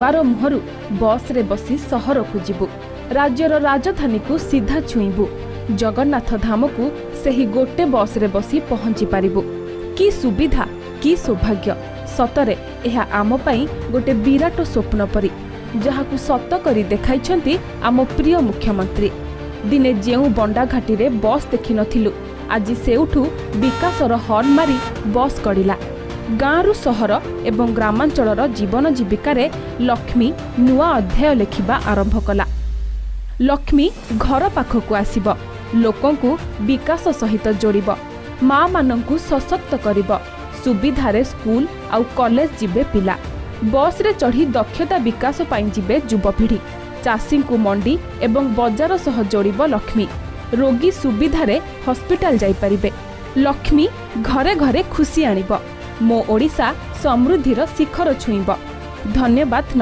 ଦୁଆର ମୁହଁରୁ ବସ୍ରେ ବସି ସହରକୁ ଯିବୁ, ରାଜ୍ୟର ରାଜଧାନୀକୁ ସିଧା ଛୁଇଁବୁ, ଜଗନ୍ନାଥ ଧାମକୁ ସେହି ଗୋଟେ ବସ୍ରେ ବସି ପହଞ୍ଚି ପାରିବୁ। କି ସୁବିଧା, କି ସୌଭାଗ୍ୟ! ସତରେ ଏହା ଆମ ପାଇଁ ଗୋଟେ ବିରାଟ ସ୍ୱପ୍ନ ପରି, ଯାହାକୁ ସତ କରି ଦେଖାଇଛନ୍ତି ଆମ ପ୍ରିୟ ମୁଖ୍ୟମନ୍ତ୍ରୀ। ଦିନେ ଯେଉଁ ବଣ୍ଡାଘାଟିରେ ବସ୍ ଦେଖିନଥିଲୁ, ଆଜି ସେଇଠୁ ବିକାଶର ହର୍ଣ୍ଣ ମାରି ବସ୍ ଗଡ଼ିଲା। ଗାଁରୁ ସହର ଏବଂ ଗ୍ରାମାଞ୍ଚଳର ଜୀବନ ଜୀବିକାରେ ଲକ୍ଷ୍ମୀ ନୂଆ ଅଧ୍ୟାୟ ଲେଖିବା ଆରମ୍ଭ କଲା। ଲକ୍ଷ୍ମୀ ଘର ପାଖକୁ ଆସିବ, ଲୋକଙ୍କୁ ବିକାଶ ସହିତ ଯୋଡ଼ିବ, ମାଆମାନଙ୍କୁ ସଶକ୍ତ କରିବ। ସୁବିଧାରେ ସ୍କୁଲ ଆଉ କଲେଜ ଯିବେ ପିଲା, ବସ୍ରେ ଚଢ଼ି ଦକ୍ଷତା ବିକାଶ ପାଇଁ ଯିବେ ଯୁବପିଢ଼ି। ଚାଷୀଙ୍କୁ ମଣ୍ଡି ଏବଂ ବଜାର ସହ ଯୋଡ଼ିବ ଲକ୍ଷ୍ମୀ। ରୋଗୀ ସୁବିଧାରେ ହସ୍ପିଟାଲ ଯାଇପାରିବେ। ଲକ୍ଷ୍ମୀ ଘରେ ଘରେ ଖୁସି ଆଣିବ। ମୋ ଓଡ଼ିଶା ସମୃଦ୍ଧିର ଶିଖର ଛୁଇଁବ। ଧନ୍ୟବାଦ ନବୀନ।